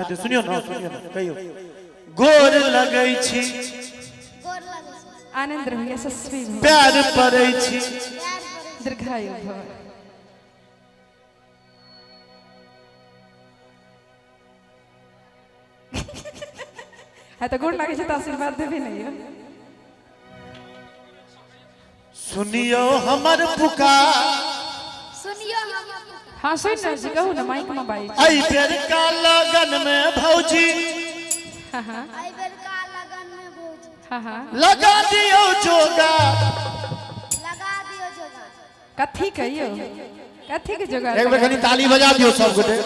सुनियो ना, सुनियो ना, कहियो गोर लगै छी। गोर लगै छी। आनंद रहू, यशस्वी भव। प्यार पड़ै छी। प्यार पड़ै छी। दीर्घायु भव। है तऽ गोर लागै छै तऽ आशीर्वाद देबे नहि यौ। सुनियो हमर पुकार। सुनियो हमर पुकार। हाँ, सुनि रहल छी, कहू ने, माइक में बाजै छी। एहि बेर का लगन में भौजी। हाँ हाँ। एहि बेर का लगन में भौजी। हाँ हाँ। लगा दियौ जोगा। लगा दियौ जोगा। कथी कहियौ, कथी के जोगाड़? एक बेर कनी ताली बजा दियौ सब गोटे।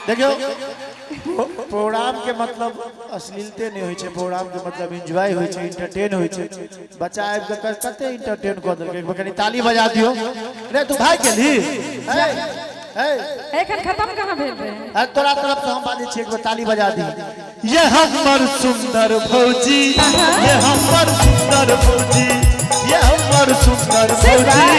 देखियौ, प्रोग्राम के मतलब अश्लीलते नहीं होइ छै, प्रोग्राम के मतलब एंजॉय होइ छै, एंटरटेन होइ छै। बच्चा आबि कऽ कते एंटरटेन कऽ देलकै। एक बेर कनी ताली बजा दियौ। रे तू भागि गेलही? हे हे। एखन खत्म कहाँ भेल रहे? अरे तोरा तरफ से हम बाजै छी, एक बेर ताली बजा दी। ये हमर सुंदर भौजी, ये हमर सुंदर भौजी, ये हमर सुंदर भौजी,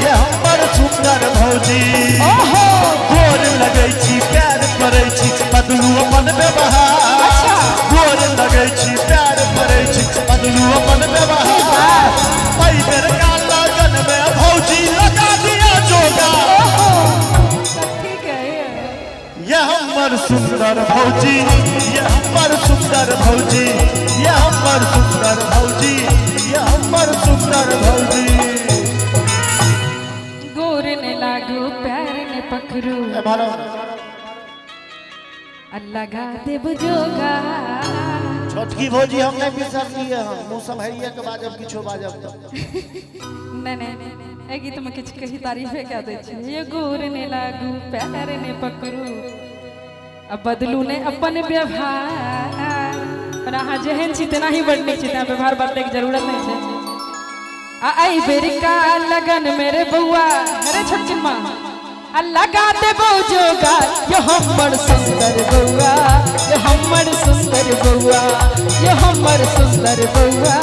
ये हमर सुंदर भौजी। ओहो। गोर लगै छी, प्यार करै छी, बदलू अपन व्यवहार। अच्छा। गोर लगै छी, प्यार करै छी, बदलू अपन व्यवहार। एहि बेर का लगन में भौजी लगा दिया जोगा। ओहो, कथी कहियौ? ये हमर सुंदर भौजी, ये हमर सुंदर भौजी, ये हमर सुंदर भौजी, ये हमर सुंदर भौजी। गोर ने लागू, प्यार ने पखरू, आ लगा देब जोगा। छोटकी भौजी हम नहीं बिसरलियै हन, मुँह सम्हारिये के बाजब, किछो बाजब तऽ। नहीं नहीं, एहि गीत में किछु कही तारीफे कए दै छी। ये गोर ने लागू, प्यार ने पकड़ू, आ बदलू ने अपन व्यवहार। पर अहाँ जेहन छी तेनाही बड़ नीक छी, तेँ व्यवहार बदलैके जरूरत नहि छै। आ एहि बेर का लगन मेरे बौआ, अरे छोटकिन माँ, आ लगा देबौ जोगा। ये हमर सुंदर बौआ, ये हमर सुंदर बौआ, ये हमर सुंदर बौआ,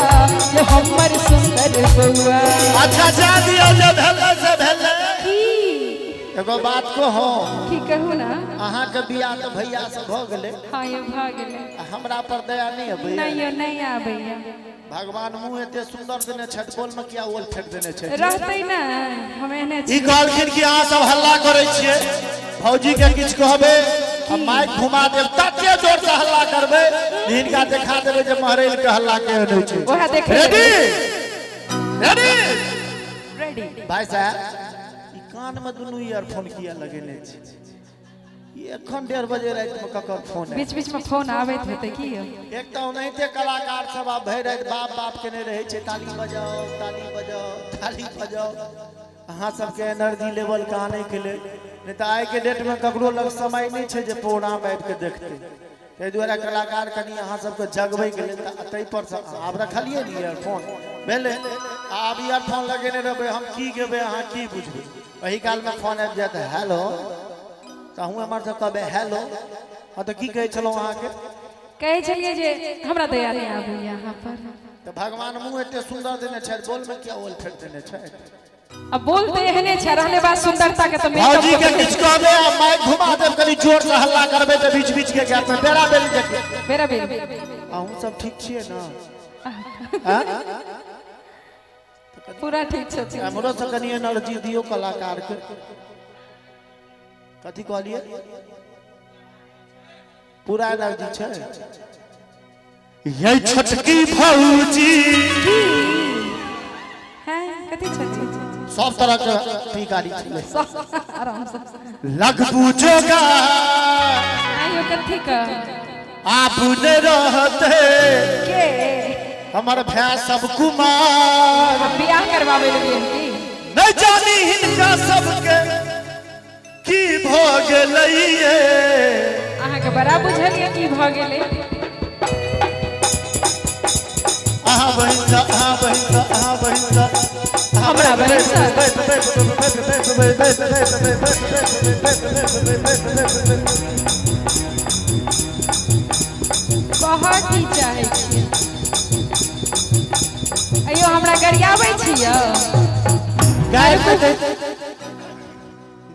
ये हमर सुंदर बौआ। अच्छा, जा दियौ, जे भेलै से भेलै। की? एगो बात कहौ? की, कहू ना। अहाँके बियाह तऽ भैया से भऽ गेलै। हाँ, ये भऽ गेलै। आ हमरा पर दया नहि अबैया? नहीं यो, नहीं आबैया। भगवान मुँह एते सुंदर देने छथि, बोल में किया ओल फेंक देने छथि? रहतै ना, हम एहने ई छी। कहलखिन कि अहाँ सब हल्ला करै छियै, भौजी के किछु कहबै आ माइक घुमा देब, तते जोर से हल्ला करबै, हिनका देखा देबै जे महरैल के हल्ला केहन होइ छै। ओएह देखै। Ready ready? रेडी। भाई साहब, ई कान में दुनू ईयरफोन किया लगेने छी? ई एखन 1:30 बजे राति में ककर फोन आयल? बीच बीच में फोन आबैत हेतै की यौ? एक तऽ ओनाहिते कलाकार सब आब भरि राति बाप बाप केने रहै छै, ताली बजाओ, ताली बजाओ, ताली बजाओ। अहाँ सबके एनर्जी लेवल के आनैके लेल, नहि तऽ आइके डेटमे ककरो लग समय नहि छै जे प्रोग्राम आबि के देखतै। ताहि दुआरे कलाकार कनि अहाँ सबके जगबैके लेल तऽ ताहि पर सँ आब रखलियै ने ईयरफोन, भेलै। आब ईयरफोन लगेने रहबै, हम की गेबै, अहाँ की बुझबै? एहि कालमे फोन आबि जायत, हेलो, तऽ अहूँ एम्हरसँ कहबै हेलो। हँ, तऽ की कहै छलहुँ अहाँके? कहै छलियै जे हमरा दया नहि आबैया अहाँ पर। तऽ भगवान मुँह एते सुंदर देने छथि, बोल में किया ओल फेंक देने छथि? अब बोल तऽ एहने छै, रहले बात सुंदरता के तऽ भौजी मेकअप के किछु कहबै आ माइक घुमा देब, कनि जोर से हल्ला करबै तऽ बीच बीच के गैप में बेरा बेरी देखियौ। बेरा बेरी। अहूँ सब ठीक छियै ने? आँ? पूरा ठीक छथिन। हमरो से कनि एनर्जी दियौ कलाकार के। कथी कहलियै? पूरा एनर्जी छै। ये छोटकी भौजी। की हैं, कथी छथिन? सब तरह के टीकारी छलै। आराम से। लगबू जोगा। आइयो, कथी का? आबू ने रहते के? हमर भाय सब कुमार। अब बियाह करवाबै लगे की? नहीं जानी हिनका सबके की भऽ गेलैये। अहाँके बड़ा बुझल यऽ की भऽ गेलै। अहाँ बहिन सँ, अहाँ बहिन सँ, अहाँ बहिन सँ। हमरा बहिन सँ? कहऽ की चाहै छियै? अयो, हमरा गरियाबै छियै? गारि नहि दै,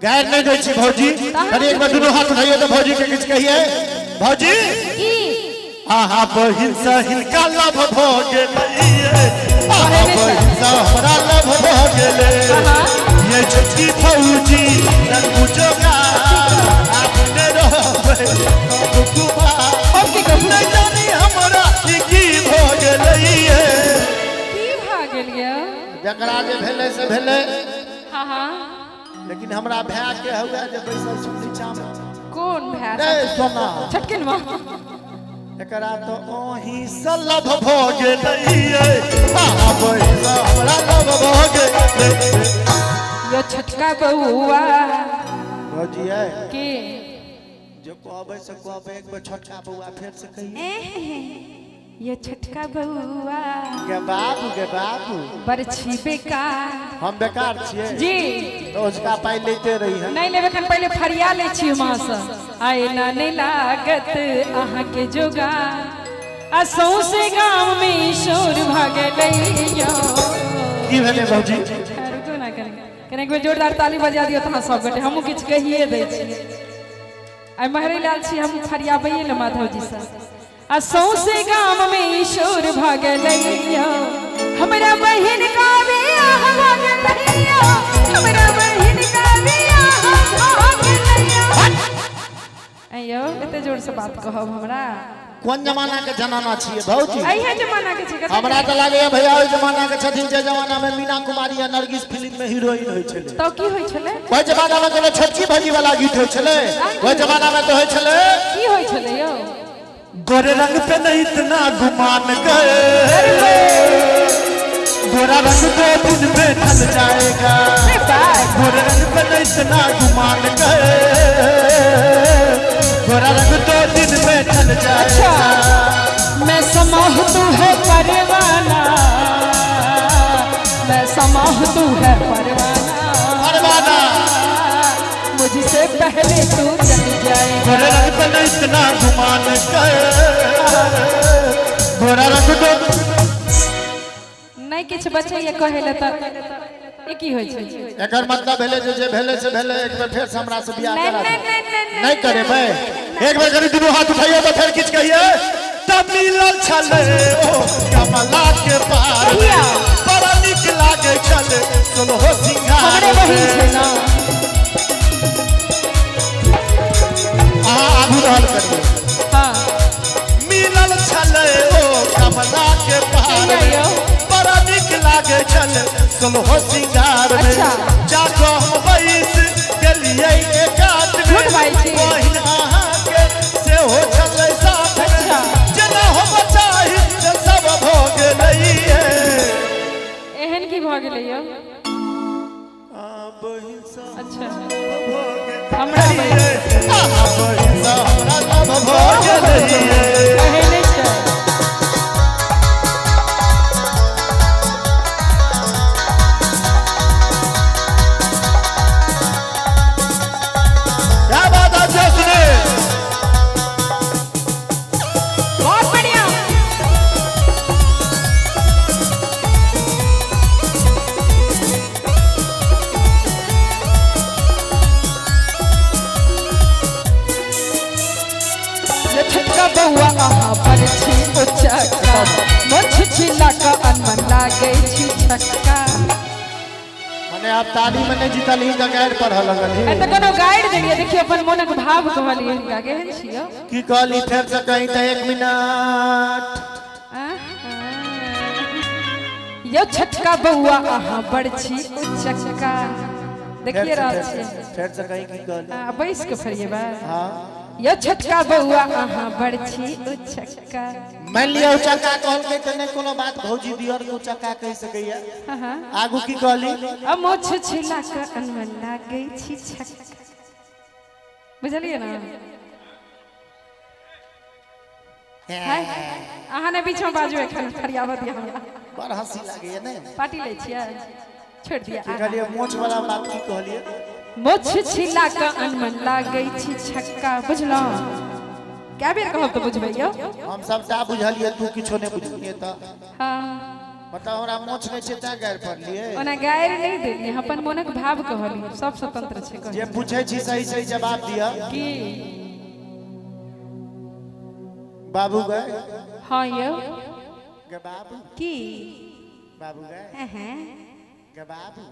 गारि नहि दै छी भौजी। कनि एक बेर दुनू हाथ उठाइयो तऽ भौजी के किछु कहियै। भौजी की आहा बहिन से हिनका लव भ गेलै, आहा बहिन से हमरा लव भ गेलै। ये छोटकी भौजी रंगू जोगा अपने रहबै कुकुबा। हम की कहू? नहि जानी हमरा ई की भ गेलै। की भऽ गेल यौ? जकरा जे भेलै से भेलै। हाँ हाँ। लेकिन हमरा भाय के हुए जे बैसल छी नीचा मे। कोन भाय? नहीं सोना। छोटकिन माँ। एकरा तो ओही से लव भ गेलै, आहा बहिन से हमरा लव भ गेलै। यो छोटका बउआ। भौजी है की जो कहबै से कहबै, एक बेर छोटका बउआ फेर से कहिए। ये छोटका बउआ। गे बाबू गे बाबू। बरछी बेकार। हम बेकार छियै जी। तो उसका पाई लेते रही है। नहीं लेबे खन पहले फरिया ले छी माँ से। आए ना नहीं लागत अहाँ के जोगा, आ सौंसे गाँव में शोर भऽ गेलै यौ। की भेलै भौजी? रुकू ना कनी कनी, एक बेर जोरदार ताली बजा दियौ तऽ अहाँ सब गोटे, हमहूँ किछु कहिए दै छी। आइ महरै लाल छी, हम फरियाबैए ने माधव जी से। आ सौंसे गाम में शोर भऽ गेलै यौ, हमरा बहिन का बियाह भऽ गेलै यौ, हमरा बहिन का बियाह भऽ गेलै यौ। अइयौ एते जोर से बात कहब हमरा? कोन जमाना के जनाना छियै भौजी? अइहे जमाना के छै। कते? हमरा तऽ लागैया भैया ओहि जमाना के छथिन जे जमाना में मीना कुमारी आ नरगिस फिल्म में हीरोइन होइ छलै। तऽ की होइ छलै? ओहि जमाना में कोनो छोटकी भौजी वाला गीत होइ छलै? ओहि जमाना में तऽ होइ छलै। की होइ छलै यौ? गोरे रंग पे नहीं इतना गुमान गए, गोरा रंग दो दिन में ढल जाएगा। अरे बाप। गोरे रंग पे नहीं इतना गुमान गए, गोरा रंग दो दिन में ढल जाएगा। मैं समाह तू है परवाना, मैं समाह तू है परवाना, परवाना। मुझसे पहले तू चल जाएगा। गोरे रंग पे नहीं इतना गुमान गए, गोरा रंग दो। नहीं किछु बचैया कहै लए तऽ ई की होइ छै? एकर मतलब भेलै जे जे भेलै से भेलै, एक बेर फेर से हमरा से बियाह नहीं करा नहीं दे। नहीं नहीं। नहीं करेबै? एक बेर करी दुनू हाथ उठाइयो तऽ फेर किछु कहिए। तब मिलल छलै ओ कमला के पार, कहिया? बड़ा नीक लागै छलै सोलहो सिंगार। हमरे बहिन छै ना। अहाँ आगू रहल करियौ। हाँ। मिलल छलै ओ कमला के पार, कहिया यौ? बड़ा नीक लागै छलै सोलहो सिंगार में। अच्छा। जाकऽ हम बैस गेलियै एकांत में, झूठ बाजै छी। बहिन अहाँके सेहो छलै साथ में। अच्छा। जेना हम चाही से सब भऽ गेलै। एहन की भऽ गेलै यौ? अच्छा हमरा बहिन। हमरा लव भऽ गेलै। कहै नहि छै। क्या बात है जोशने? बहुत बढ़िया। ये छोटका बउआ अहाँ पर छी उचक्का, मोछ छिला कऽ अनमन लागै छी छक्का। मने आब ताली में नहीं जीतल ही तऽ गारि पढ़ऽ लगल ए ही। तऽ कोनो गारि देलियै? देखियौ अपन मोनक भाव कहलियै हिनका, केहन छियौ। की कहली फेर से कहीं तऽ एक मिनट। यौ छोटका बउआ अहाँ बड़ छी उचक्का, देखिए रहल छियै। फेर से कहीं की कहली? आ, बैस के फरिएबै? हाँ। यौ छोटका बउआ अहाँ बड़ छी उचक्का। मान लिअ उचक्का कहलकै तऽ नहि कोनो बात, भौजी दियर के उचक्का कहि सकैया। हाँ हाँ। आगू की कहली? आ मोछ छिला कऽ अनमन लागै छी छक्का, बुझलियै ना? हाय, अहाँ ने बीचमे बाजू, एखन फरियाबऽ दिअ हमरा। बड़ हंसी लागैया ने। पार्टी लै छियै, छोड़ि दिअ। की कहलियै मोछ वाला बात की कहलियै? मोछ छिला कऽ अनमन लागै छी छक्का, बुझलहुँ? कए बेर कहब तऽ बुझबै यौ? हम सबटा बुझलियै, तू किछो नहि बुझलियै तऽ। हाँ। मतलब हमरा मोछ नहि छै तैं गारि पढ़लियै? ओना गारि नहि देलियै, अपन मोनक भाव कहलियै, सब स्वतंत्र छै कहै। जे पूछै छी सही सही जवाब दिअ। की? बाबू गए। हाँ यौ। गे बाबू। की? बाबू गए। हैं। गे बाबू।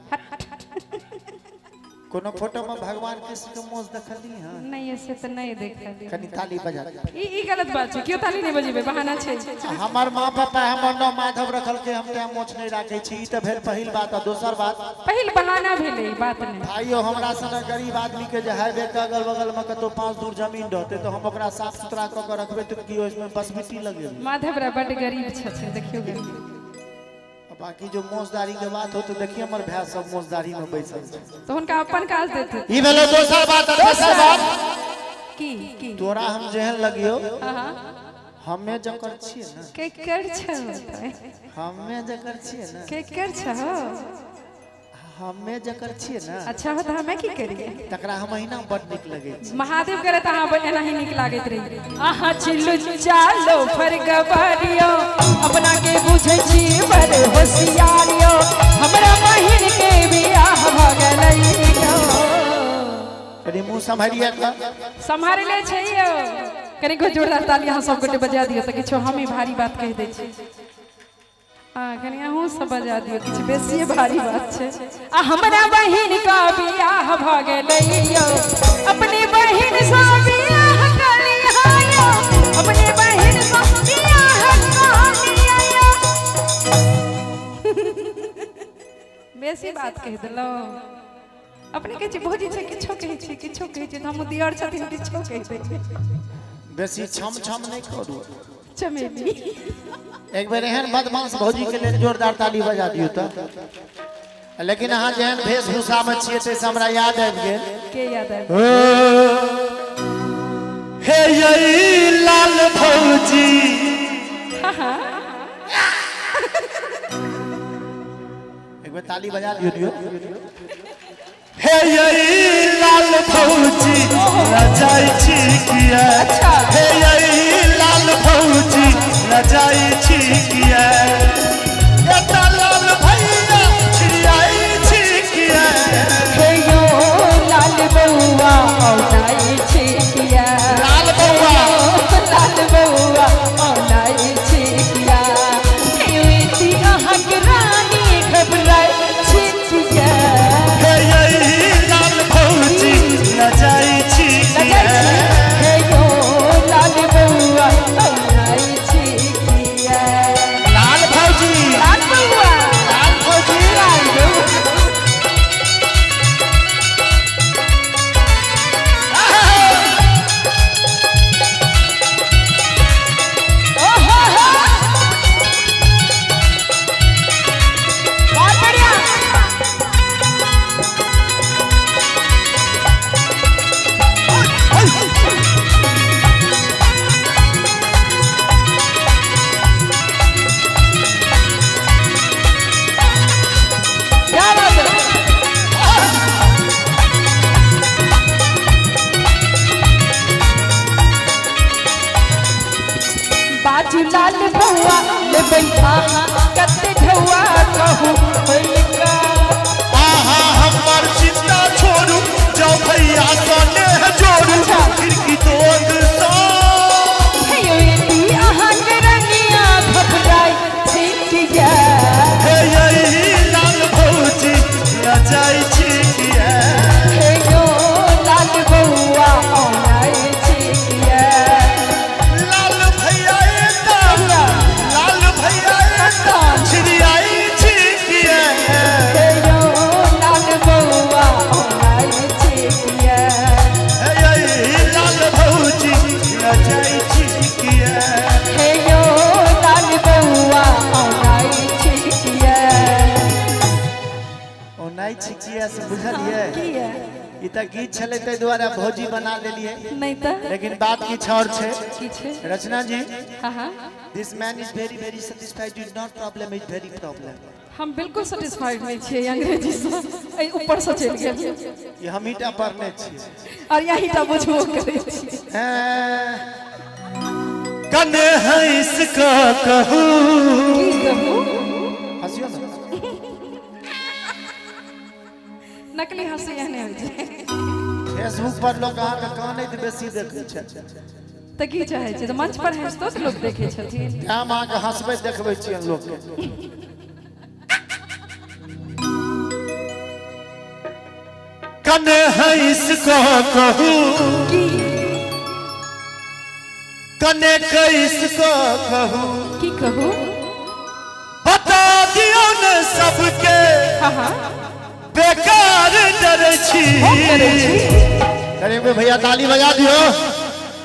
कोनो फोटो में भगवान कृष्ण के मोछ देखली हँ? नहीं, ऐसे तो नहीं देखली। कनी ताली बजा। ई गलत बात छै, क्यों ताली नहीं बजेबै, बहाना छै। हमर माँ पापा हमर नाम माधव रखल के, हम तें मोछ नहीं राखै छी। ई तऽ भेल पहिल बात। आ दोसर बात, पहिल बहाना भेलै, ई बात नहि। भाइयो, हमरा सन गरीब आदमी के जे हाईवे के अगल बगल में कतौ 5 दूर जमीन रहते तो हम ओकरा साफ सुथरा कऽ के रखबै तऽ की ओहिमे बसबिट्टी लगेबै? माधव रा बड गरीब छथिन, देखियौ गरीब। आ बाकी जो मोछदारी के बात हो तो देखिए हमर भाई सब मोछदारी में बैसल छै। तो हुनका अपन काज देते। ई भेलै दोसर बात। आ तेसर बात की की? तोरा हम जेहन लगियो, हाँ। हमे जकर छियै ने। केकर छौ? हमे जकर छियै ने। केकर छौ? हमे जकर छियै ने। अच्छा हो, तऽ हमे की करियै? तकरा हम अहिना बड नीक लगै छै। महादेव करे तऽ अहाँ एनाही नीक लागैत रही। अहाँ चिल्लू चालो फरगबरियो, अपना के बुझै छी बड़ होशियारियो, हमरा बहिन के बियाह भऽ गेलै यौ। कनी मुँह सम्हारिए तऽ। सम्हारले छै यौ। कनिको जोरदार ताली अहाँ सब गोटे बजा दियौ तऽ किछो हम ही भारी बात कहि दै छी। हाँ, कनि अहूँ सब बजा दियौ, किछु बेसिए भारी बात छै। आ हमरा बहिन का बियाह भऽ गेलै यौ, अपने बहिन सँ बियाह कऽ लिअ यौ, अपने बहिन सँ बियाह कऽ लिअ यौ। बेसी बात कहि देलहुँ। अपने कहै छी भौजी छै किछो कहै छी, किछो कहै छी, तऽ हमहूँ दियर छथिन किछो कहि दै छी। बेसी छम छम नहि करू। चमेली। एक बेर एहन बदमाश भौजी के लेल जोरदार ताली बजा दियौ तऽ। लेकिन अहाँ जेहन वेशभूषा में छियै ताहिसँ हमरा याद आबि गेल। के याद आबि? हे यै लाल भौजी। एक बेर ताली बजा दियौ दियौ। हे यै लाल भौजी लजाइ छी किया? हे यै लाल भौजी लजाइ छी किया? एता लाल भैया छिड़ियाइ छी किया? हे यौ लाल बौआ औनाइ छी किया? लाल बौआ। लाल बौआ औनाइ छी किया? हे एती अहाँके रानी घबराइ छी किया? हे यै लाल भौजी लजाइ छी किया? हे यौ लाल बौआ औनाइ छी किया? लाल भौजी। लाल बौआ। लाल भौजी। लाल बौआ। ओहो हो। बहुत बढ़िया। क्या बात है? बाजू लाल बौआ लेबै अहाँ कते ढौआ कहू होइका। आहा हमर चिंता छोड़ू, जाओ भैया सने जोड़ू, खिड़की तोड़ सा। हे यौ एती अहाँके रंगिया घबराइ छी किया? हे यै लाल भौजी लजाइ छी किया? हे यौ लाल बौआ औनाइ छी किया? लाल भैया एता, लाल भैया एता, छिड़ियाइ छी किया? हे यौ लाल बौआ औनाइ छी किया? हे यै लाल भौजी लजाइ छी किया? हे यौ लाल बौआ औनाइ छी किया? ओनाइ छी किया से बुझलियै? किया? ई तऽ गीत छलै ताहि दुआरे भौजी बना लेलियै, नहि तऽ लेकिन बात किछु आओर छै। की छै? रचना जी, हाँ हाँ। This man is very very satisfied, is not problem, is very problem. हम बिल्कुल सेटिस्फाइड नहीं छियै अंग्रेजी से, एहि ऊपर से चलि गेल। ई हमही टा पढ़ने छियै। और यही टा बुझबो करै छी। हैं। कने हंस कऽ कहू। की कहू? हँसियौ ने। नकली हंसी एहने होइ छै। फेसबुक पर लोक अहाँके कानैत बेसी देखै छै। तऽ की चाहै छी? तऽ मंच पर हँसतो तऽ लोक देखै छथिन। हम अहाँके हँसबैत देखबै छियनि लोकके। कने हंस को कहू, की कने कैस को कहू, की कहू? बता दियौ ने सबके। हाँ हाँ, बेकार डरै छी। हम डरै छी। अरे भैया ताली बजा दियो।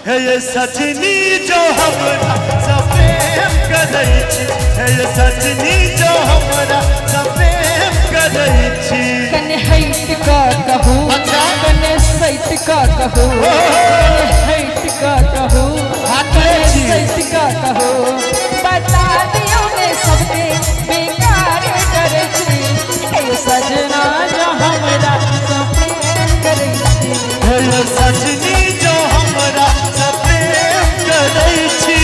हे ये सजनी जो हमरा से प्रेम करै छी, हे ये सजनी जो हमरा से प्रेम करै छी। कने हैट का कहू। अच्छा। कने सैत का कहू, कने हैट का कहू, हाथे कने छी। सैत का कहू, बता दियौ ने सबके बेकार डरै छी। हे सजना जो हमरा से प्रेम करै छी। हे ये सजनी जो हमरा से प्रेम करै छी।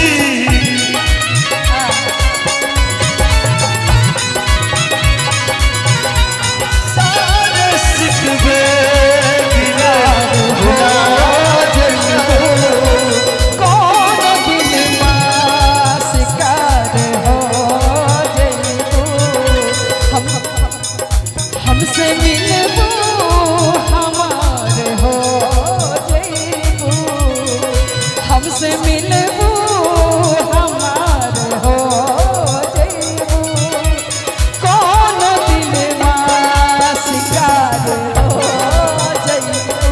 सारे सिखबे भुला जइबो। कौन दिन शिकार हो जइबो, हम हमसे मिलबो हमार हो जइबो, हमसे मिलबो हमार हो जइबो, कौन दिन शिकार हो जइबो।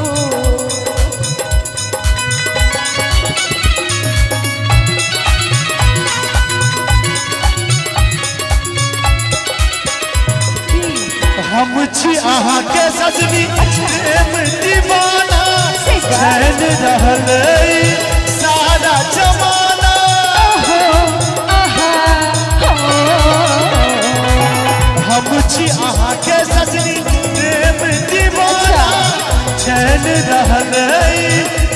हम छी अहाँके सजनी प्रेम दीवाना, चैन रहलै सारा जमाना। आहो, आहा, हो। हम छी अहाँके सजनी प्रेम दीवाना, चैन रहलै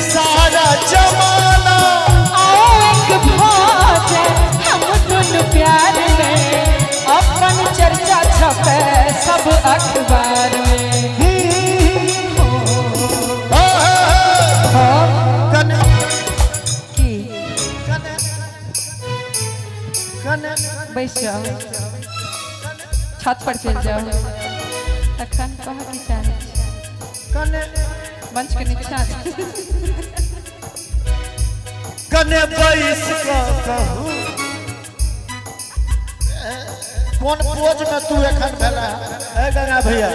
सारा जमाना। आओ एक भोज हम दुनु प्यार में, अपन चर्चा छपे सब अखबार में। हो। कने की? कने कने बैस जाओ, छत पर चलि जाओ। तखन कह की चाहै छी? कने मंच के नीचा। कने बैस कऽ कहू, कोन पोज में तू एखन भेला है गंगा भैया?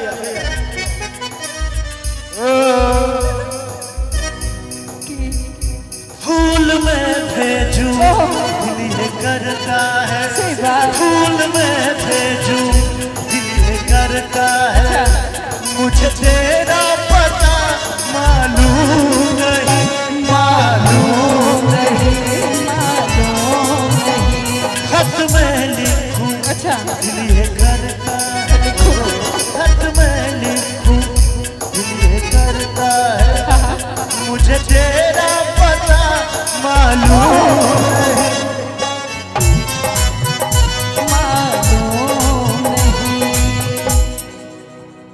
की? फूल में भेजू दिल ये करता है, सही बात। फूल में भेजू दिल ये करता है, मुझे तेरा पता मालूम नहीं, मालूम नहीं, मालूम नहीं। खत में लिखूं अच्छा। दिल ये करता है, खत में लिखूं दिल ये करता है, मुझे तेरा पता मालूम नहीं, मालूम नहीं।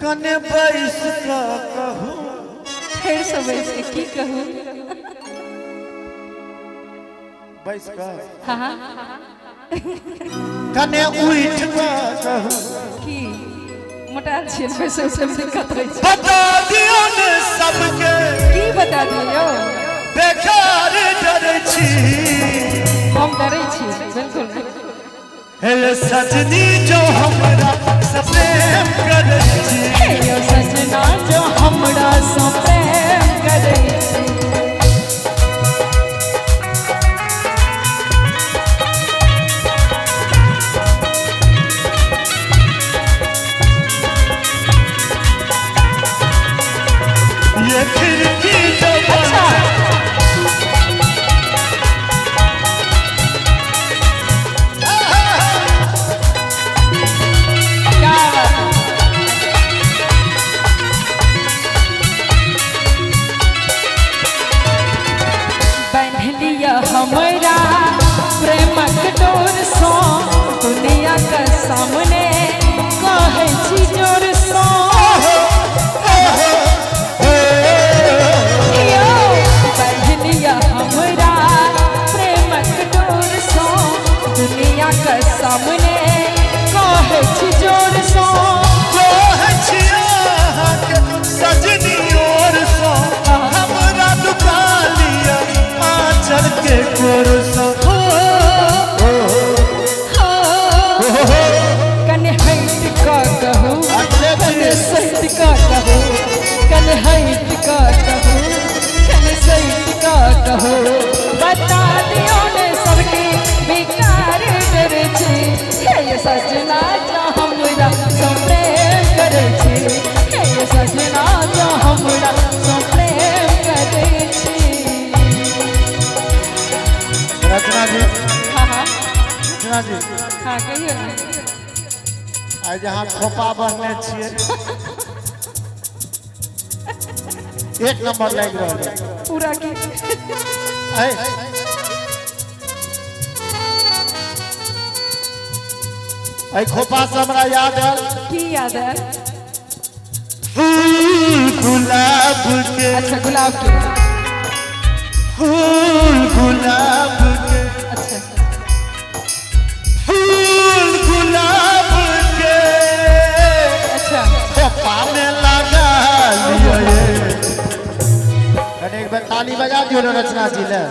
कने बैस का कहूँ। फेर से बैस के की कहू? बैस का हाँ हाँ। कने उठ का कहूँ। की मोटा छियै, वैसे उठे में दिक्कत होइ छै। बता दियो ने सबके। की बता दियौ? बेकार डरै छी। हम डरै छी? बिल्कुल नहि। हे सजनी जो हमरा से प्रेम करै छी। हे यौ सजना जो हमरा सँ प्रेम करै छी। ये खिड़की जो अच्छा। क्या बात है? कोरसा हो हो कने हट का कहू कने सहित का कहू कने हट का कहू कने सहित का कहू बता दियो ने सबके बेकार डरे छी हे ये सजना जो हमरा सो प्रेम करे छी हे ये सजना जो हमरा सो प्रेम करे छी। रचना जी, हाँ हाँ रचना जी, हाँ कहियो ना। आइ जे अहाँ खोपा बन्हने छियै एक नंबर लागि रहल है। पूरा की एहि खोपा से हमरा याद आयल की याद आयल? फूल गुलाब के, अच्छा गुलाब के, फूल गुलाब के, अच्छा फूल गुलाब के अच्छा खोपा में लगा लियो। कने एक बार ताली बजा दियो ने रचना जी ले।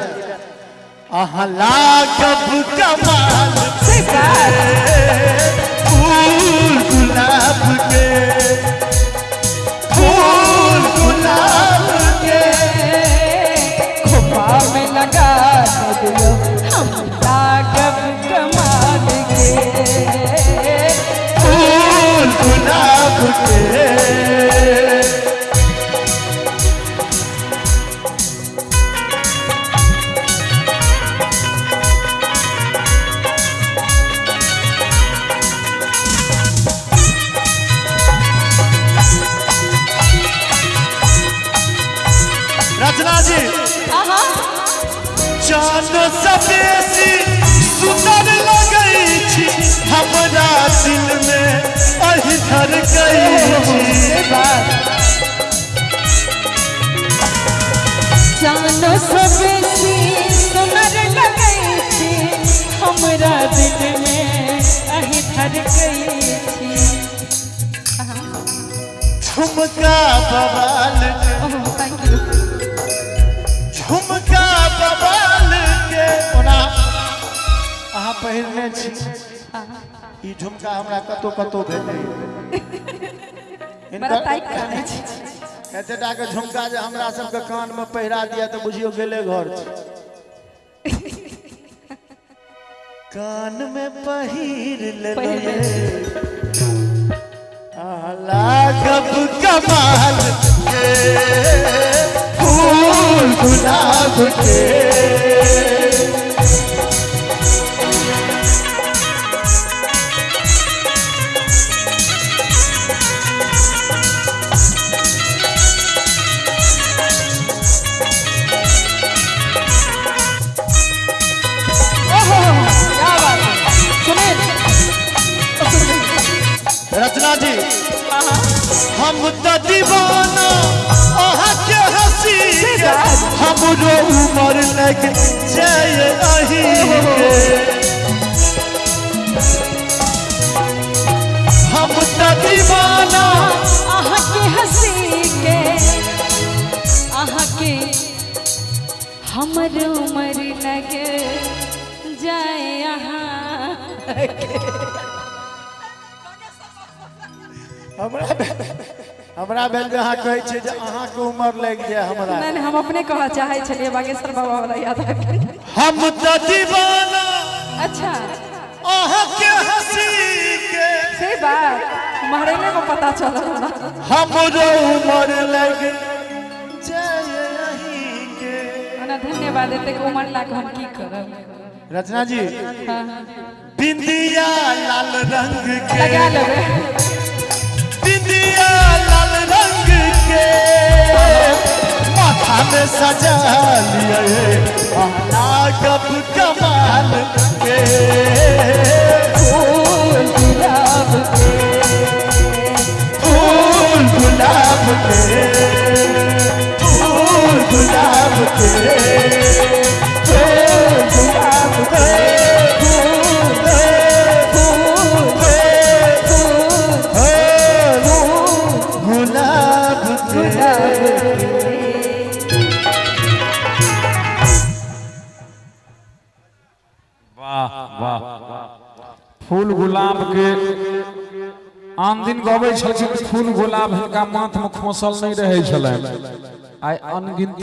अहाँ लागब कमाल से बात फूल गुलाब के, फूल गुलाब के खोपा में लगा दियो हम लागब कमाल के, फूल गुलाब के। रचना जी, आहा चांद सफेसी सुंदर लगै छी हमरा दिल में अहि धड़कै छी। से बात चानो सबेसी सुनर लगै छी हमरा दिल में अहि धड़कै छी। झुमका बवाल के, ओह thank you. झुमका बवाल के ओना अहाँ पहिरने छी ई झुमका हमरा कतौ कतौ भेटै। बड़ा टाइट कानै छी। एतेटा के झुमका जे हमरा सबके कान में पहिरा दिया तऽ बुझियो गेले घर छै। कान में पहिर लेलियै लागब कमाल के, फूल गुलाब के। ओहो क्या बात है सुनील। रचना जी, हम तो दीवाना अहाँ के हंसी के, हमरो उमर लग जाय अही के। हम तो दीवाना अहाँ के हंसी के, अहाँ के हमर उमर लग जाए अहाँ। हमरा भेल जे अहाँ कहै छियै जे अहाँके उमर लागि जाय हमरा। नहीं हम अपने कहऽ चाहै छलियै बागेश्वर बाबा वाला याद आबि गेल। हम तो दीवाना अच्छा अहाँ के हंसी के, से बात महरेले को पता चलल हमरा। हमरो उमर लग जाय अही के। ओना धन्यवाद एतेक उमर लाग हम की करब। रचना जी, हाँ बिंदिया लाल रंग के, लगा लेबै बिंदिया लाल रंग के माथा में सजा लिये लागब कमाल के, फूल गुलाब के, फूल गुलाब के, फूल गुलाब के, फूल गुलाब के, फूल फूल फूल गुलाब के। गुलाब के। वाह। फूल गुलाब के आन दिन गबै छलखिन, फूल गुलाब हिनका माथ में खोसल नहीं रहै छलनि, आइ अनगिनत